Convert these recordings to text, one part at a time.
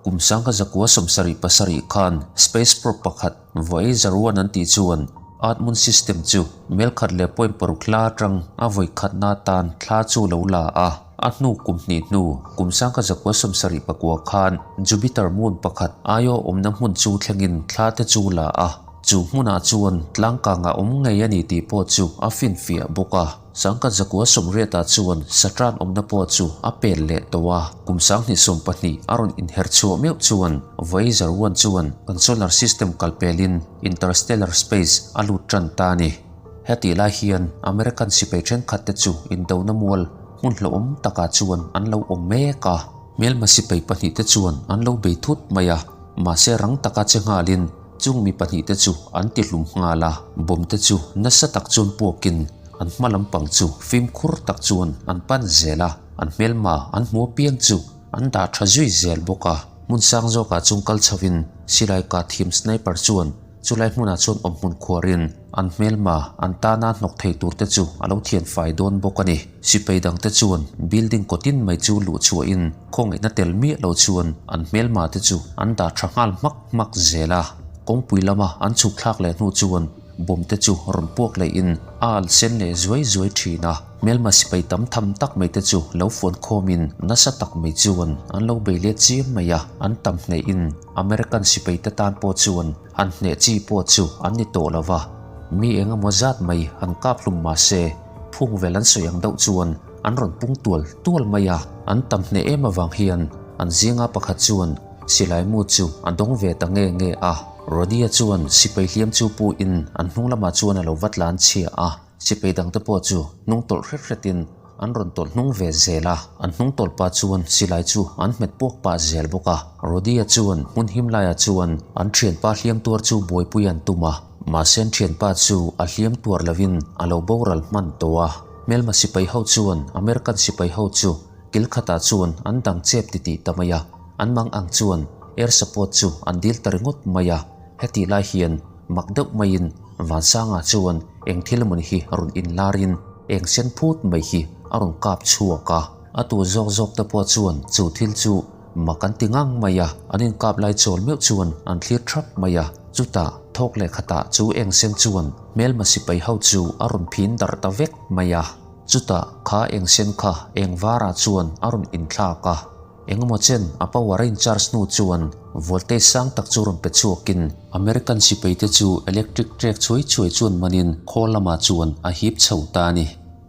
Kum 1977 khan space probe pakhat Voyager 1 an tih chuan Earth Moon system chu mel khat leh point paruk hla atang a vawi khatna atan thla chu lo la a. A hnu kum hnih hnu kum 1979 khan Jupiter moon pakhat Io awmna hmun chu thlengin thla te chu la a. Chu hmunah chuan tlangkang a awm ngei a ni tih pawh chu a finfiah bawk a. 1980ah chuan Saturn awmna pawh chu a pel leh tawh a. Kum 2020 a rawn inher chhuah meuh chuan Voyager 1 chuan kan solar system kalpelin interstellar space a lut tan ta a ni. Hetih lai hian American sipai thenkhat te chu indona mual hmun hlauhawm takah chuan an lo awm mek a. Hmelma sipai pahnihte chuan an lo bei thut mai a, mahse rang taka che nghalin Chung mi pahnihte chu an ti hlum nghal a, bomb te chu nasa tak chuan puakin an hma lampang chu fimkhur tak chuan an pan zel a, an hmelma an hmu apiang chu an dah tha zui zel bawk a. Hmun sang zawkah chung kal chhoin silai kah thiam sniper chuan chulai hmunah chuan awmhmun khuarin an hmelma an tana hnawk thei tur te chu a lo thian fai dawn bawk a ni. Sipai dangte chuan building kawtin mai chu luh chhuahin khawngaihna tel miah lo chuan an hmelma te chu an dah tha nghal hmak hmak zel a, kawngpui lama an chhuk thlak leh hnu chuan bomb te chu rawn puak lehin a al sen leh zuai zuai thin a, hmelma sipai tam tham tak mai te chu lo fuan khawmin nasa tak mai chuan an lo bei let chiam mai a, an tam hnehin American sipai te tan pawh chuan han hneh chi pawh chu an ni tawh lo va, mi eng emaw zat mai han kap hlum mah se phung vel an sawi ang deuh chuan an rawn pung tual tual mai a, an tam hneh em avang hian an zinga pakhat chuan Silai mu chu a dawng ve ta nge nge a, Rodia chuan sipai hliam chu pu in an hnung lamah chuan a lo va tlan chhia a, sipai dangte pawh chu hnung tawlh hret hretin an rawn tawlh hnung ve zel a, an hnung tawlh pah chuan silai chu an hmet puak pah zel bawk a. Rodia chuan hmun him laiah chuan an thianpa hliam tuar chu buaipui an tum a, mahse an thianpa chu a hliam tuar lovin a lo boral hman tawh a. Hmelma sipai ho chuan American sipai ho chu Kil khatah chuan an dang chep titih ta mai a, an mang ang chuan air support chu an dil ta ringawt mai a, hetih lai hian mak deuh maiin Vansanga chuan eng thil mawni hi rawn inlarin eng sen phut mai hi a rawn kap chhuak a, a tu zawk zawk te pawh chuan chu thil chu mak an ti ngang mai a, an inkap lai chawl meuh chuan an thlir thap mai a, chutah thawk leh khatah chu eng sen chuan hmelma sipai ho chu a rawn phin darh ta vek mai a. Chutah kha eng sen kha eng varah chuan a rawn inthlak a, engemaw chen a power a in charge hnu chuan voltage sang tak chu rawn pe chhuakin American sipaite chu electric trek chhuai chhuai chuan manin khawl lamah chuan a hip chho ta a ni.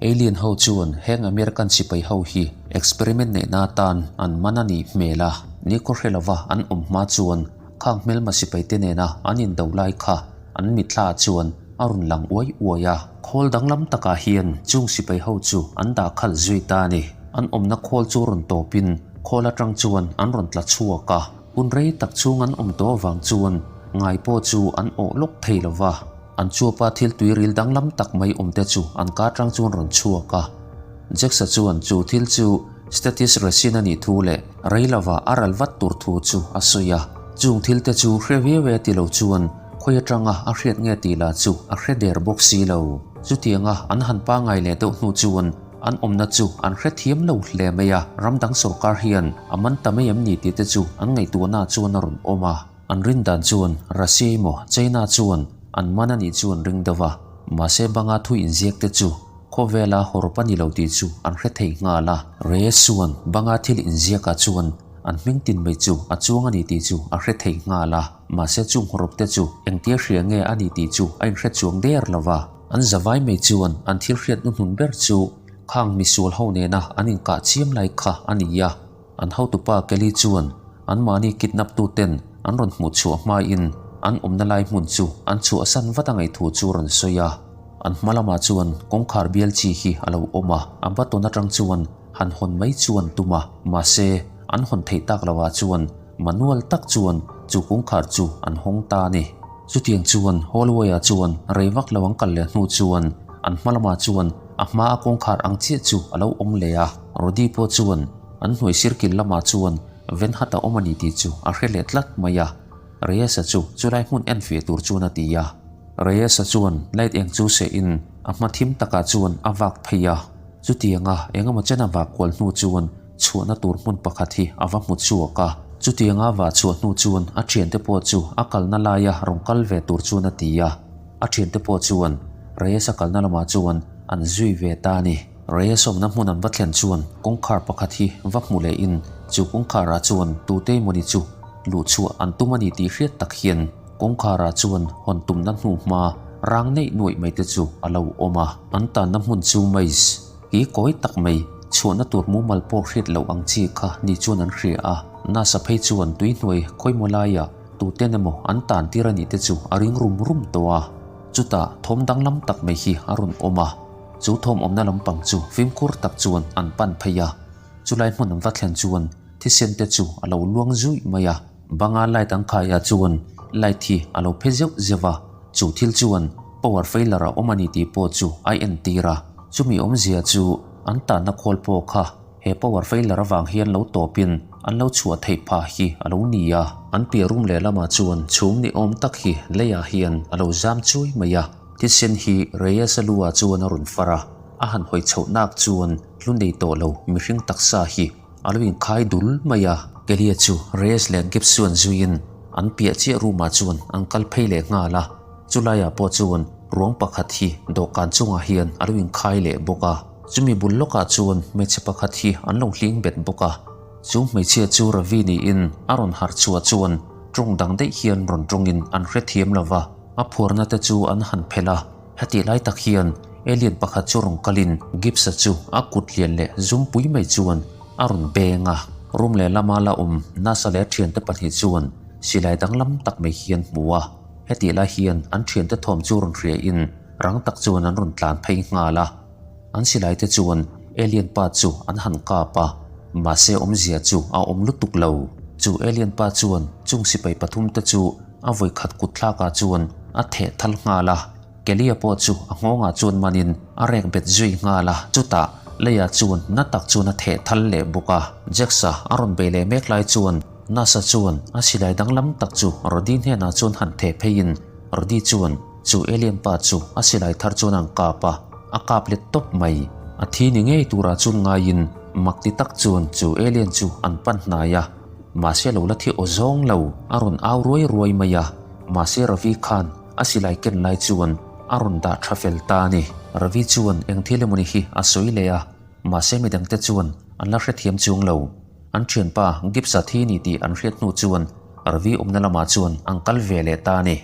Alien ho chuan heng American sipai ho hi experiment neihna atan an man a nih hmel a, nikhaw hre lova an awm hma chuan khang hmelma sipaite nena an indo lai kha an mitthla chuan a rawn lang uai uai a. Khawl danglam takah hian chung sipai ho chu an dah khalh zui ta a ni. An awmna khawl chu rawn tawpin khawl atang chuan an rawn tla chhuak a. Hun rei tak chhung an awm tawh avang chuan ngai pawh chu an awh lawk thei lo va. An chuapa thil tuiril danglam tak mai awmte chu an ka atang chuan rawn chhuak a. Jacksa chuan chu thil chu Statis resin a nih thu leh rei lova a ral vat tur thu chu a sawi a. Chung thilte chu hre viau e ti lo chuan Khawi atanga a hriat nge tih lah chu a hre der bawk si lo. Chutianga an han pangai leh deuh hnu chuan an awmna chu an hre thiam lo hle mai a, ram dang sawrkar hian a man ta mai em ni tih te chu an ngaihtuahna chuan a rawn awm a. An rin dan chuan Russia emaw China chuan an man a nih chu an ring deuh a, mahse banga thu inziak te chu khawvela hawrawp a ni lo tih chu an hre thei nghal a. Reyes chuan banga thil inziakah chuan an hming tin mai chu a chuang a ni tih chu a hre thei nghal a. Mahse chung hawrawp te chu engtia hria nge a ni tih chu a inhre chuang der lo va. An zavai mai chuan an thil hriat hnuhnun ber chu khang misual ho nena an inkah chiam lai kha a ni a. An hotupa Kelly chuan anmahni kidnap tu ten an rawn hmuh chhuah hmain an awmna lai hmun chu an chhuahsan vat a ngei thu chu rawn sawi a. An hma lamah chuan kawngkhar bial chi hi a lo awm a, a button atang chuan han hawn mai chu an tum a, mahse an hawn theih tak lohah chuan Manual tak chuan chu kawngkhar chu an hawng ta a ni. Chutiang chuan hallway-ah chuan rei vak lo an kal leh hnu chuan an hma lamah chuan a hma a kawngkhar ang chiah chu a lo awm leh a. Rody pawh chuan an hnuai sirkil lamah chuan Venhata awm a ni tih chu a hre leh tlat mai a. Reyes-a chu chulai hmun en feh tur chuan a ti a. Reyes-a chuan light eng chu seh in a hma thim takah chuan a vak phei a. Chutianga engemaw chen a vak kual hnu chuan chhuahna tur hmun pakhat hi a va hmu chhuak a. Chutianga vah chhuah hnu chuan a thiante pawh chu a kalna laia rawn kal ve tur chuan a ti a. A thiante pawh chuan Reyes-a kalna lamah chuan an zui ve ta a ni. Reyes awmna hmun an va thlen chuan kawngkhar pakhat hi va hmu lehin chu kawngkharah chuan tute emawni chu luh chhuah an tum a ni tih hriat tak hian kawngkharah chuan hawn tumna hnuhma rang neih nuaih mai te chu a lo awm a. An tanna hmun chu maze hi kawi tak mai chhuahna tur mumal pawh hriat loh ang chi kha ni chuan an hria a. Nasa phei chuan tuihnuai khawimaw laiah tuten emaw an tan tir a nih te chu a ring rum rum tawh a. Chutah thawm danglam tak mai hi a rawn awm a. Chu thawm awmna lampang chu fimkhur tak chuan an pan phei a. Chulai hmun an va thlen chuan thisen te chu a lo luang zuih mai a. Banga light an khaiah chuan light hi a lo phe zeuh zeuh a, chu thil chuan power failure a awm a ni tih pawh chu a entir a. Chumi awmzia chu an tanna khawl pawh kha he power failure avang hian lo tawpin an lo chhuah theih phah hi a lo ni a. An piah rum lehlamah chuan chhum ni awm tak hi leiah hian a lo zam chuai mai a. Thisen hi Reyes-a lu ah chuan a rawn far a, a han hawi chhoh nak chuan hlu nei tawh lo mihring taksa hi a lo inkhai dul mai a. Kelia chu Reyes leh Gibbs chuan zuiin an piah chiah room ah chuan an kal phei leh nghal a, chulaiah pawh chuan ruang pakhat hi dawhkan chungah hian a lo inkhai leh bawk a. Chumi bul lawkah chuan hmeichhe pakhat hi an lo hling bet bawk a, chu hmeichhia chu Ravi niin a rawn harh chhuah chuan tawng dang daih hian rawn tawngin an hrethiam lo va. A phuarna te chu an han phelh a, hetih lai tak hian alien pakhat chu rawn kalin Gibbs-a chu a kut lian leh zumpui mai chuan a rawn beng a. Room lehlama la awm Nasa leh a thiante pahnih chuan silai danglam tak mai hi an hmu a, hetih lai hian an thiante thawm chu rawn hriain rang tak chuan an rawn tlan phei nghal a. An silai te chuan alien pa chu an han kap a, mahse awmzia chu a awm lutuk lo. Chu alien pa chuan chung sipai pathum te chu A vawikhat kut thlakah chuan a theh thal nghal a, Kelly-a pawh chu a nghawngah chuan manin a rek bet zui nghal a, chutah Leia chuan na tak chuan a theh thal leh bawk a. Jax-a a rawn bei leh mek lai chuan Nasa chuan a silai danglam tak chu Rody hnenah chuan han theh pheiin Rody chuan chu alien pa chu a silai thar chuan an kap a, a kap let tawp mai. A thi ni ngei turah chuan ngaiin mak ti tak chuan chu alien chu an pan hnai a. Mahse lo la thi aw zawng lo, a rawn au ruai ruai mai a. Mahse Ravi khan a silai ken lai chuan a rawn dah tha fel ta a ni. Ravi chuan eng thil emawni hi a sawi leh a, mahse midangte chuan an la hrethiam chuang lo. An thianpa Gibbs-a thi ni tih an hriat hnu chuan Ravi awmna lamah chuan an kal ve leh ta a ni.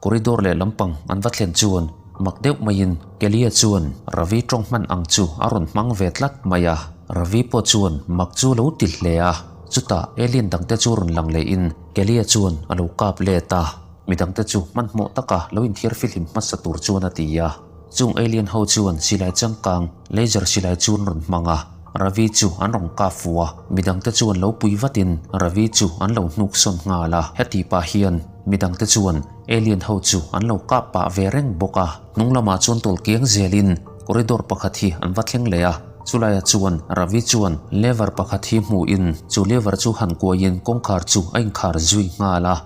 Corridor leh lampang an va thlen chuan mak deuh maiin Kelly-a chuan Ravi tawng hman ang chu a rawn hmang ve tlat mai a. Ravi pawh chuan mak chu lo ti hle a, chutah alien dangte chu rawn lang lehin Kelly-a chuan a lo kap let a, midangte chu hmanhmawh taka lo inthiar fihlim hmasa tur chuan a ti a. Chung alien ho chuan silai changkang laser silai chu an rawn hmang a, Ravi chu an rawn kap fu a, midangte chuan lo pui vatin Ravi chu an lo hnuk sawn nghal a. Heti pah hian midangte chuan alien ho chu an lo kap pah ve reng bawk a. Hnung lamah chuan tawl kiang zelin corridor pakhat hi an va thleng leh a, chulaiah chuan Ravi chuan lever pakhat hi hmuhin chu lever chu han kuaiin kawngkhar chu a inkhar zui nghal a.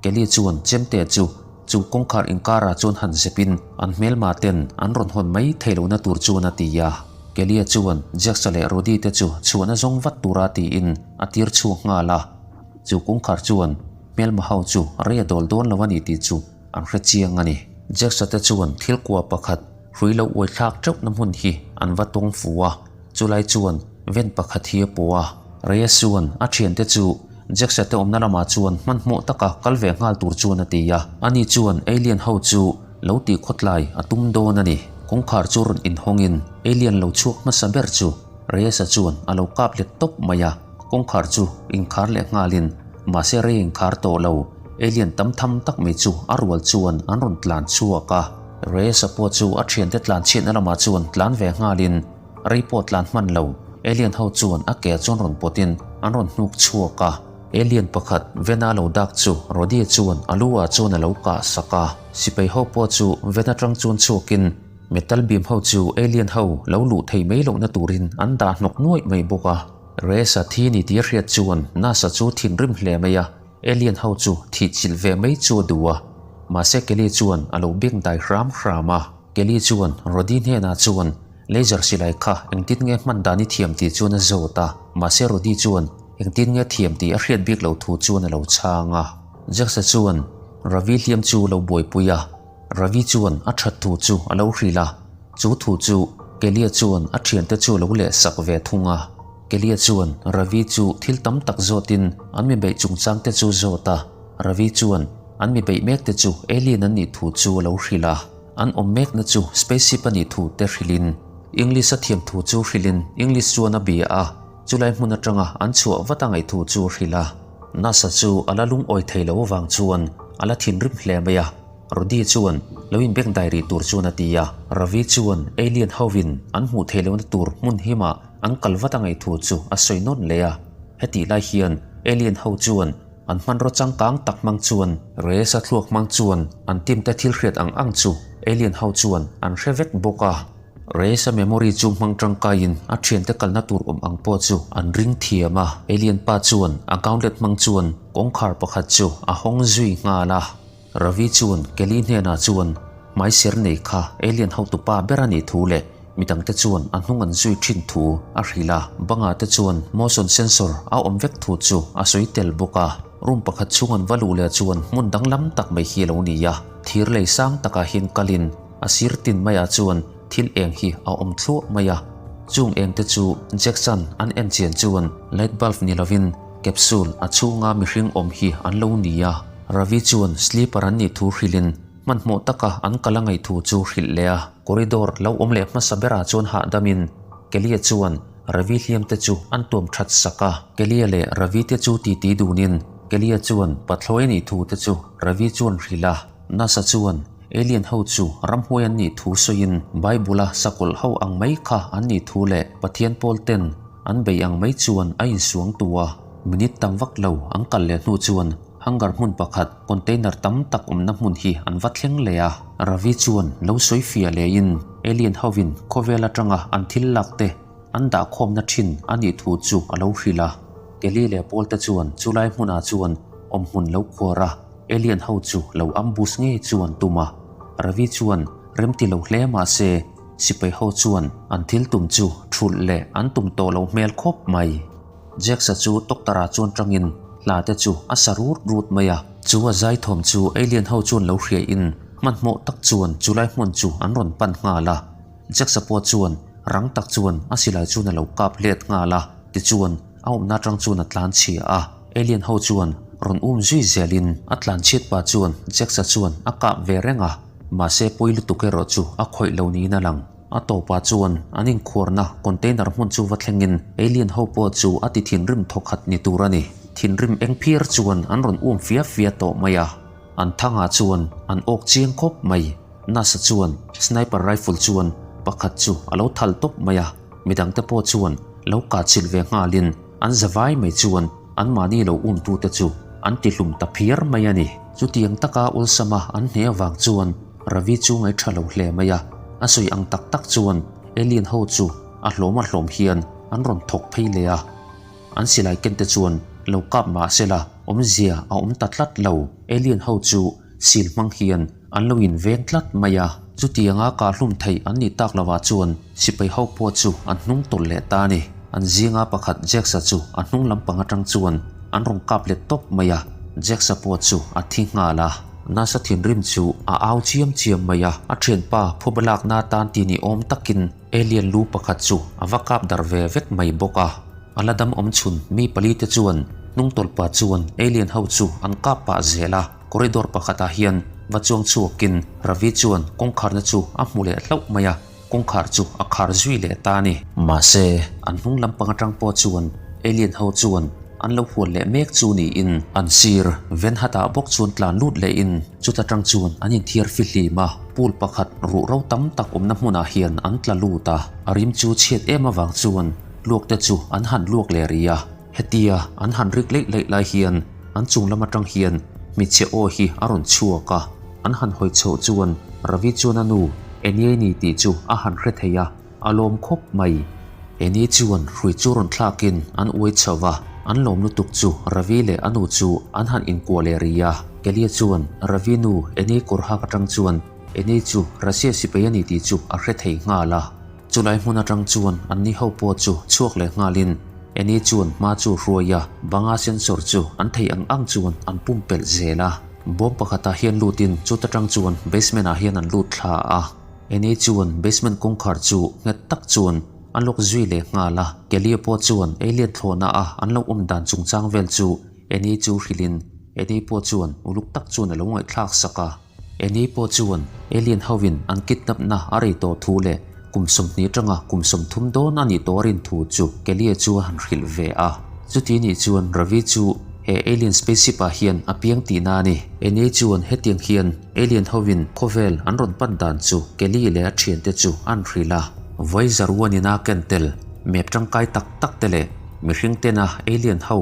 Kelly chuan chemte chu chu kawngkhar inkarah chuan han zepin an hmelma ten an rawn hawn mai thei lohna tur chuan a ti a. Kelly-a chuan Jax-a leh Rody te chu chhuahna zawng vat tura tiin a tir chhuak nghal a. Chu kawngkhar chuan hmelma ho chu rei a dawl dawn lo a ni tih chu an hre chiang a ni. Jax-a te chuan thil kua pakhat hrui lo uai thlak teuhna hmun hi an va tawng fu a. Chulai chuan vent pakhat hi a pawh a, Reyes chuan a thiante chu Jax-a te awmna lamah chuan hmanhmawh taka kal ve nghal tur chuan a ti a. Ani chuan alien ho chu lo tih khawtlai a tum dawn a ni. Kawngkhar chu rawn inhawngin alien lo chhuak hmasa ber chu Reyes-a chuan a lo kap let tawp mai a. Kawngkhar chu inkhar leh nghalin mahse rei inkhar tawh lo, alien tam tham tak mai chu a rual chuan an rawn tlan chhuak a. Reyes-a pawh chu a thiante tlan chhiatna lamah chuan tlan ve nghalin Rei pawh tlan hman lo, alien ho chuan a ke chuan rawn pawtin an rawn hnuk chhuak a. Alien pakhat Vena lo dak chu Rody chuan a lu ah chuan a lo kah sak a. Sipai ho pawh chu Ven atang chuan chhuakin metal beam ho chu alien ho lo luh thei mai lohna turin an dah hnawk nuaih mai bawk a. Reyes-a thi ni tih a hriat chuan Nasa chu thinrim hle mai a, alien ho chu thih chilh ve mai chu a duh a. Mahse Kelly chuan a lo beng dai hram hram a. Kelly chuan Rody hnenah chuan Laser silai kha engtin nge hman dan i thiam tih chuan a zawt a, mahse Rody chuan engtin nge thiam tih a hriat bik loh thu chuan a lo chhang a. Jax-a chuan Ravi hliam chu lo buaipui a, Ravi chuan a that thu chu a lo hrilh a, chu thu chu Kelia chuan a thiante chu a lo leh sak ve thung a. Kelia chuan Ravi chu thil tam tak zawtin an mi beih chungchang te chu zawt a, Ravi chuan an mi beih mek te chu alien an nih thu chu a lo hrilh a, an awm mekna chu spaceship a nih thu te hrilhin English a thiam thu chu hrilhin English chuan a bia a, chulai hmun atanga an chhuah vat a ngaih thu chu a hrilh a. Nasa chu a la lungawi thei lo avang chuan a la thinrim hle mai a. Rudi chuan lo inbek dai rih tur chuan a ti a, Ravi chuan alien hovin an hmuh theih lohna tur hmun himah an kal vat a ngaih thu chu a sawi nawn leh a. Hetih lai hian alien ho chuan an hmanraw changkang tak hmang chuan Reyes-a thluak hmang chuan an team te thil hriat ang ang chu alien ho chuan an hre vek bawk a. Reyes-a memory chu hmang tangkaiin a thiante kalna tur awm ang pawh chu an ring thiam a. Alien pa chuan a gauntlet hmang chuan kawngkhar pakhat chu a hawng zui nghal a. Ravi chuan Kelly hnenah chuan hmai ser nei kha alien hotupa ber a nih thu leh midangte chuan a hnung an zui thin thu a hrilh a. Bangah te chuan motion sensor a awm vek thu chu a sawi tel bawk a. Room pakhat chhung an va luh leh chuan hmun danglam tak mai hi a lo ni a. Thir lei sang takah hian kalin a sir tin maiah chuan thil eng hi a awm thluah mai a. Chung eng te chu Jackson an en chian chuan light bulb ni lovin Capsule a chhunga mihring awm hi an lo ni a, Ravi chuan sleeper an nih thu hrilhin hmanhmawh taka an kal a ngaih thu chu hrilh leh a. Corridor lo awm leh hmasa berah chuan hahdamin Kelia chuan Ravi hliam te chu an tuam that sak a. Kelia leh Ravi te chu titi dunin Kelia chuan pathlawi a nih thu te chu Ravi chuan hrilh a. Nasa chuan alien ho chu ramhuai an nih thu sawiin Bible-a sakawlh ho ang mai kha an nih thu leh Pathian pawl ten An bei ang mai chuan a insuang tu a, minute tam vak lo an kal leh hnu chuan hangar hmun pakhat container tam tak awmna hmun hi an va thleng leh a. Ravi chuan lo sawi fiah lehin alien hovin khawvel atanga an thil lak te an dahkhawmna thin a nih thu chu a lo hrilh a. Kelly leh Paul te chuan chulai hmunah chuan awmhmun lo khuar a, alien ho chu lo ambush ngei chu an tum a. Ravi chuan remti lo hle mahse, Sipai ho chuan an thil tum chu thulh leh an tum tawh lo hmel khawp mai. Jax-a chu doctor-ah chuan tangin hla te chu a sa rut rut mai a. Chu a zaithawm chu alien ho chuan lo hriain hmanhmawh tak chuan chulai hmun chu an rawn pan nghal a. Jax-a pawh chuan rang tak chuan a silai chuan a lo kap let nghal a, tichuan a awmna atang chuan a tlan chhia a. Alien ho chuan rawn um zui zelin a tlan chhiat pah chuan Jax-a chuan a kap ve reng a. Mahse pawi lutuk erawh chu a khawih lo niin a lang. A tawpah chuan an inkhuarna container hmun chu va thlengin alien ho pawh chu a ti thinrim thawkhat ni tur a ni. Thinrim eng phiar chuan an rawn um fia fia tawh mai a. An thangah chuan an awk chiang khawp mai. Nasa chuan sniper rifle chuan pakhat chu a lo thal tawp mai a. Midangte pawh chuan lo kahchilh ve nghalin an zavai mai chuan Anmahni lo umtute chu an tihlum ta phiar mai a ni. Chutiang taka awlsama an hne avang chuan Ravi chu ngaih tha lo hle mai a. A sawi ang tak tak chuan alien ho chu a hlawm a hlawm hian an rawn thawk phei leh a. An silai kente chuan lo kap mah sela awmzia a awm ta tlat lo. Alien ho chu sil hmang hian an lo inveng tlat mai a. Chutianga kahhlum theih an nih tak lovah chuan sipai ho pawh chu an hnung tawlh leh ta a ni. An zinga pakhat Jax-a chu a hnung lampang atang chuan an rawn kap let tawp mai a, Jax-a pawh chu a thi nghal a. Nasa thinrim chu a au chiam chiam mai a, a thianpa phuba lakna atan ti ni awm takin alien lu pakhat chu a va kap darh ve vek mai bawk a. A la dam awm chhun mi pali te chuan hnung tawlh pah chuan alien ho chu an kap pah zel a. Corridor pakhatah hian va chuang chhuakin Ravi chuan kawngkharna chu a hmu leh hlauh mai a, kawngkhar chu a khar zui leh ta a ni. Mahse, an hnung lampang atang pawh chuan alien ho chuan an lo hual leh mek chu niin an sir Venhat-ah bawk chuan tlan lut lehin chuta tang chuan an inthiar fihlim a, pool pakhat ruh ro tam tak awmna hmunah hian an tla lut a, a rim chu chhiat em avang chuan luak te chu an han luak leh rih a. Hetia an han rik leih leih lai hian an chung lam atang hian hmeichhe aw hi a rawn chhuak a, an han hawi chhoh chuan Ravi chuan a nu Eniei ni tih chu a han hre thei a, a lawm khawp mai. Eniei chuan hrui chu rawn thlakin an uai chho va, an lawm lutuk chu Ravi leh a nu chu an han inkuah leh rih a. Kelia chuan Ravi nu Eniei kawr hak atang chuan Eniei chu Russia sipai a ni tih chu a hre thei nghal a. Chulai hmun atang chuan anni ho pawh chu chhuak leh nghalin. Annie chuan hma chu a hruai a, banga sensor chu an theih ang ang chuan an pumpelh zel a. Bawm pakhatah hian lutin chuta tang chuan basement ah hian an lut thla a. Annie chuan basement kawngkhar chu nghet tak chuan a lock zui leh nghal a. Kelly pawh chuan alien thlawhna a an lo awm dan chungchang vel chu Annie chu hrilhin Annie pawh chuan uluk tak chuan a lo ngaihthlak sak a. Annie pawh chuan alien hovin an kidnap na a rei tawh thu leh kum 20 atanga kum 30 dawn a nih tawh a rin thu chu Kelly chu a han hrilh ve a. Chuti nih chuan Ravi chu he alien spaceship ah hian a piang tihna a ni. Annie chuan hetiang hian alien hovin khawvel an rawn pan dan chu Kelly leh a thiante chu an hrilh a. Voyager one in a ken tel map tangkai tak tak te leh mihring tena alien ho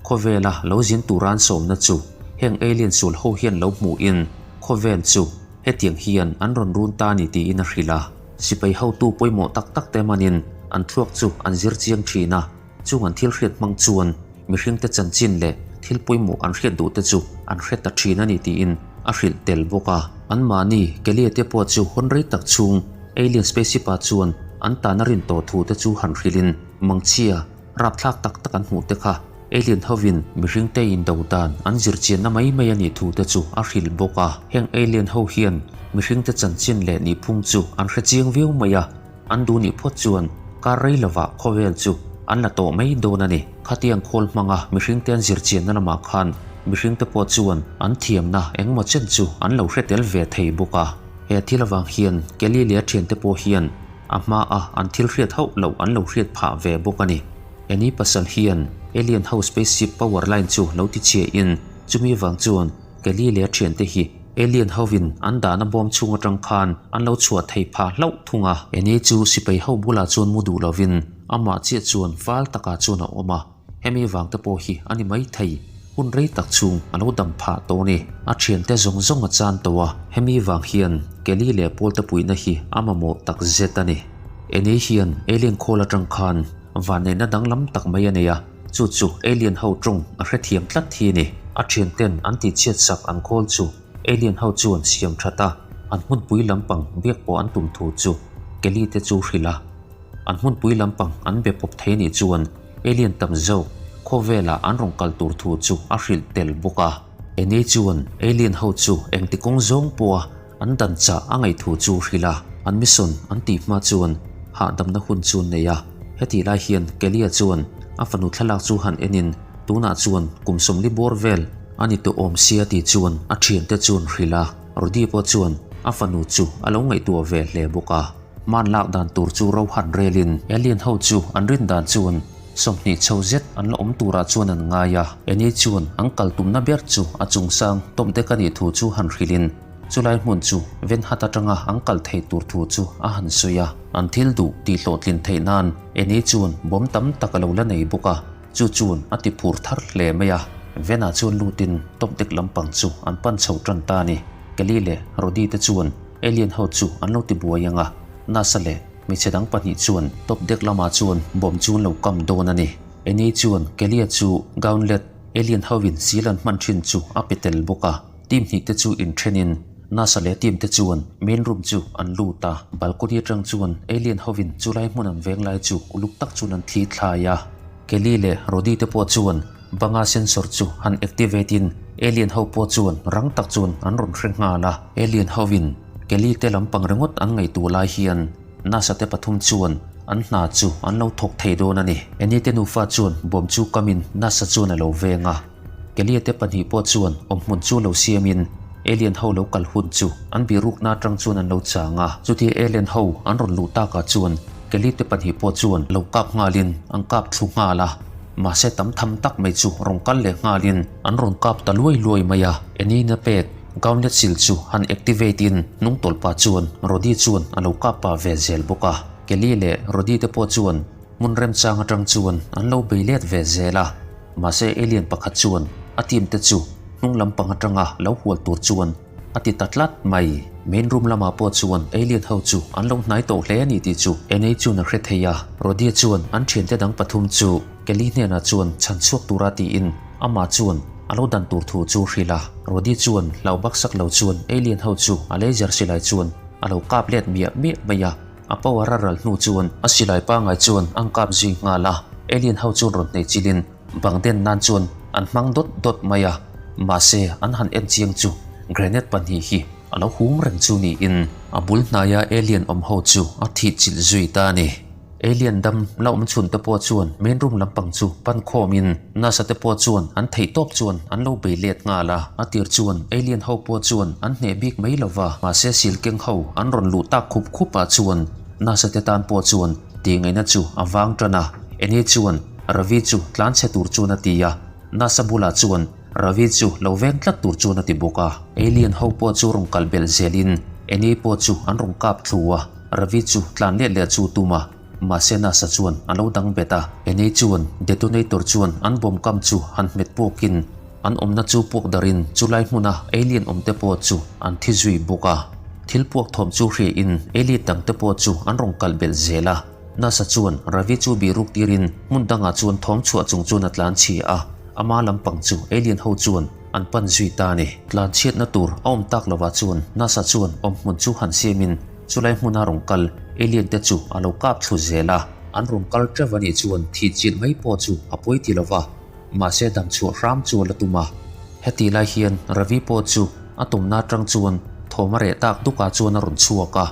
Khawvela lo zin tura an sawmna chu heng alien sual ho hian lo hmuhin khawvel chu hetiang hian an rawn run ta ni tiin a hrilh a. Sipai hotu pawimawh tak tak te manin an thluak chu an zir chiang thin a, chung an thil hriat hmang chuan mihringte chanchin leh thil pawimawh an hriat duh te chu an hre ta thin a ni tiin a hrilh tel bawk a. Anmahni Kelly te pawh chu hawn rei tak chhung alien spaceship ah chuan an tan a rin tawh thu te chu han hrilhin mangchhia Rapthlak tak tak an hmuh te kha alien hovin mihringte indo dan an zir chianna mai mai a nih thu te chu a hrilh bawk a. Heng alien ho hian mihringte chanchin leh nihphung chu an hre chiang viau mai a, an duh nih phawt chuan kar rei lovah khawvel chu an la tawh mai dawn a ni. Khatiang khawl hmanga mihringte an zir chianna lamah khan mihringte pawh chuan an thiamna engmaw chen chu an lo hre tel ve thei bawk a. He thil avang hian Kelly leh a thiante pawh hian A hmaa an thil hriat hauh loh an lo hriat phah ve bawk a ni. Annie pasal hian Alien ho spaceship power line chu lo ti chhia in chumi vang chuan Kelly leh a thiante hi Alien hovin an dahna bawm chhung atang khan an lo chhuah thei phah hlauh thung a. Annie chu sipai ho bulah chuan mu duh lovin amah chiah chuan fal takah chuan a awm a. Hemi vang te pawh hi a ni mai thei, hun rei tak chhung a lo dam phah tawh a ni. A thiante zawng zawng a chan tawh a, hemi vang hian Kelly leh Paul te puihna hi a mamawh tak zet a ni. Annie hian alien khawl atang khan vanneihna danglam tak mai a nei a, chu chu alien ho tawng a hrethiam tlat hi a ni. A thianten an tihchhiat sak an khawl chu alien ho chuan siam that a, an hmunpui lampang biak pawh an tum thu chu Kelly te chu hrilh a. An hmunpui lampang an be pawp thei anih chuan alien tam zawk khawvelah an rawn kal tur thu chu a hrilh tel bawk a. Annie chuan alien ho chu engti kawng zawng pawha an dan chah a ngaih thu chu hrilh a, an mission an tih hma chuan hahdamna hun chu an nei a. Hetih lai hian Kelly-a chuan a fanu thlalak chu han enin tunah chuan kum 40 bawr vel a ni tawh awm sia tih chuan a thiante chuan hrilh a. Rudy pawh chuan a fanu chu a lo ngaihtuah ve hle bawk a. Hman lak dan tur chu ro han relin alien ho chu an rin dan chuan 20 chho zet an la awm turah chuan an ngai a. Annie chuan an kal tumna ber chu a chungsang tawp dek a nih thu chu han hrilhin chulai hmun chu ven hat atanga an kal thei tur thu chu a han sawi a. An thil duh tih hlawhtlin theih nan Annie chuan bawm tam tak a lo la nei bawk a, chu chuan a ti phur thar hle mai a. Venah chuan lutin tawp dek lampang chu an pan chho tan ta a ni. Kelly leh Rody te chuan Alien ho chu an lo ti buai ang a, Nasa leh hmeichhe dang pahnih chuan top deck lamah chuan bomb chu an lo kam dawn a ni. Annie chuan Kelly-a chu gauntlet alien hoin sil an hman thin chu a pe tel bawk a, team hnih te chu inthenin Nasa leh team te chuan main room chu an lut a, balcony atang chuan alien hoin chulai hmun an veng lai chu uluk tak chuan an thli thlai a. Kelly leh Rody te pawh chuan Banga sensor chu han activate in alien ho pawh chuan rang tak chuan an rawn hre nghal a. Alien ho in Kelly te lampang ringawt an ngaihtuah lai hian NASA te pathum chuan an hna chu an lo thawk thei dawn a ni. Annie te nufa chuan bawm chu kam in NASA chuan a lo veng a. Kelly te pahnih pawh chuan awmhmun chu lo siam in alien ho lo kal hun chu an birukna atang chuan an lo chang a. Chutia alien ho an rawn luh takah chuan Kelly te pahnih pawh chuan lo kap nghal in an kap thlu nghal a. Mahse tam tham tak mai chu rawn kal leh nghalin an rawn kap ta luai luai mai a, Enina pek gauntlet sil chu han activate in hnung tawlh pah chuan Rody chuan a lo kap pah ve zel bawk a. Kelly leh Rody te pawh chuan hmun remchang atang chuan an lo bei let ve zel a, mahse alien pakhat chuan a team te chu hnung lampang atanga lo hual tur chuan A ti ta tlat mai. Main room lamah pawh chuan alien ho chu an lo hnai tawh hle a ni tih chu Annie chuan a hre thei a. Roddy chuan an thiante dang pathum chu Kelly hnenah chuan chhan chhuak tura tiin amah chuan a lo dan tur thu chu hrilh a. Roddy chuan hlau baksak lo chuan alien ho chu a laser silai chuan a lo kap let miah miah mai a. A power a ral hnu chuan a silai pangai chuan an kap zui nghal a. Alien ho chuan rawn hnei chilin bang den nan chuan an hmang dawt dawt mai a, mahse an han en chiang chu grenade pahnih hi a lo hum reng chu niin a bul hnaia alien awm ho chu a thih chilh zui ta a ni. Alien dam la awm chhun te pawh chuan main room lampang chu pan khawmin nasa te pawh chuan an theih tawp chuan an lo bei let nghal a, a tir chuan alien ho pawh chuan an hneh bik mai lova, mahse sil keng ho an rawn luh tak khup khup ah chuan nasa te tan pawh chuan tih ngaihna chu a vang tan a, Eni chuan Ravi chu tlan chhe tur chuan a ti a, nasa bulah chuan Ravi chu lo veng tlat tur chuan a ti bawk a. Alien ho pawh chu rawn kal belh zelin Eni pawh chu an rawn kap thlu a. Ravi chu tlan let leh chu tum a, mahse nasa chuan a lo dang bet a. Enei chuan detonator chuan an bomb kam chu han hmet puakin an awmna chu puak darin chulai hmuna alien awmte pawh chu an thi zui bawk a. Thil puak thawm chu hriain alien dangte pawh chu an rawn kalh belh zel a. Nasa chuan Ravi chu bihruk tirin hmun dangah chuan thawm chhuah chung chuan a tlan chhia a, ama lampang chu alien ho chuan an pan zui ta a ni. Tlan chhiatna tur a awm tak lovah chuan nasa chuan awmhmun chu han siamin Chulai hmuna rawn kal alien te chu a lo kap thlu zel a. An rawn kal teuh a nih chuan thih chilh mai pawh chu a pawi ti lova, mahse dam chhuah hram chu a la tum a. Heti lai hian Ravi pawh chu a tumna atang chuan thawm a reh tak dukah chuan a rawn chhuak a,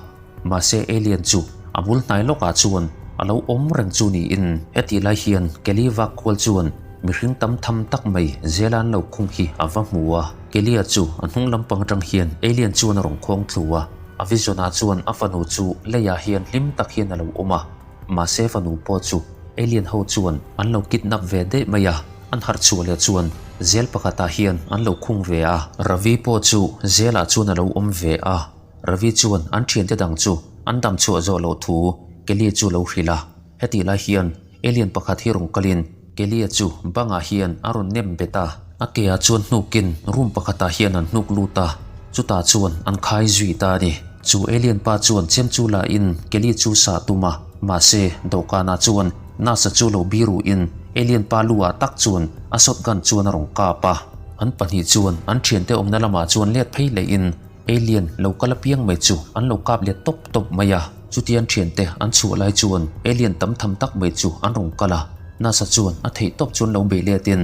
mahse alien chu a bul hnai lawkah chuan a lo awm reng chu niin. Heti lai hian Kelly vak kual chuan mihring tam tham tak mai zela an lo khung hi a va hmu a, Kelly-a chu a hnung lampang atang hian alien chuan a rawn khawng thlu a. A vision-ah chuan a fanu chu leiah hian hlim tak hian a lo awm a, mahse fanu pawh chu alien ho chuan an lo kidnap ve daih mai a, an harh chhuah leh chuan zel pakhatah hian an lo khung ve a. Ravi pawh chu zelah chuan a lo awm ve a, Ravi chuan an thiante dang chu an dam chhuah zawh loh thu Kelly chu lo hrilh a, hetih lai hian Alien pakhat hi rawn kalin Kelly-a chu bangah hian a rawn nem bet a. A ke-ah chuan hnukin room pakhatah hian an hnuk lut a, chutah chuan an khai zui ta a ni. Chu alien pa chuan chem chu lahin Kelly chu sah tum a, mahse dawhkanah chuan nurse-a chu lo biruhin alien pa lu-ah tak chuan a shotgun chuan a rawn kap a. An pahnih chuan an thiante awmna lamah chuan let phei lehin Alien lo kal apiang mai chu an lo kap let tawp tawp mai a, chutiang thiante an chhuah lai chuan alien tam tham tak mai chu an rawn kal a, nasa chuan a theih tawp chuan lo bei letin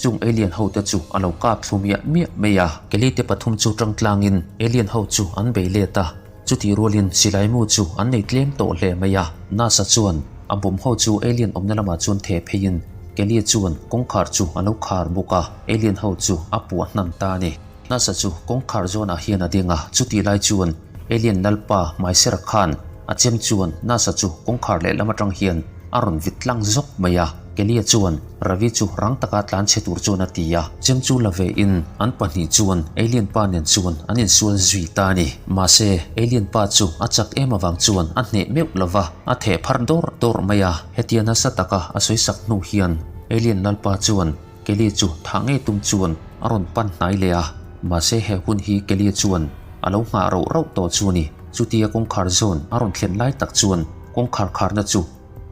chung alien ho te chu a lo kap thlu miah miah mai a. Kelly te pathum chu tang tlangin alien ho chu an bei let a, chutih rualin silai mu chu an nei tlem tawh hle mai a, nasa chuan a bawm ho chu alien awmna lamah chuan theh pheiin Kelly chuan kawngkhar chu a lo khar bawk a, alien ho chu a puah hnan ta a ni. Nasa chu kawngkhar zawnah hian a ding a, chutih lai chuan Alien Lalpa Hmaisera khan a chem chuan Nasa chu kawngkhar lehlam atang hian a rawn vit tlang zawk mai a. Kelia chuan Ravi chu rang taka tlan chhe tur chuan a ti a. Chem chu la ve in an pahnih chuan Alien pa nen chuan an insual zui ta a ni. Mahse, Alien pa chu a chak em avang chuan a hneh meuh lo va, a theh pharh dawrh dawrh mai a. Hetia nasa taka a sawisak hnu hian Alien Lalpa chuan Kelly chu thah ngei tum chuan a rawn pan hnai leh a, mahse he hun hi Kelly chuan a lo nghah rauh rauh tawh chu a ni. Chutia kawngkhar zawn a rawn thlen lai tak chuan kawngkhar kharna chu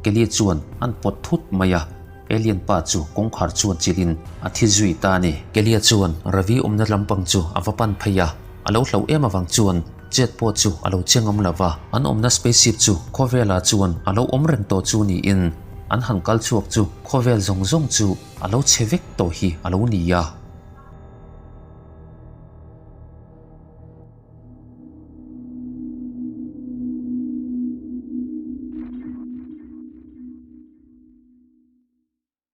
Kelly chuan an pawt thut mai a, Alien pa chu kawngkhar chuan chilhin a thi zui ta a ni. Kelly chuan Ravi awmna lampang chu a va pan phei a, a lo hlauh em avang chuan chet pawh chu a lo che ngam lo va, an awmna spaceship chu khawvelah chuan a lo awm reng tawh chu niin an han kal chhuak chu khawvel zawng zawng chu a lo chhe vek tawh hi a lo ni a.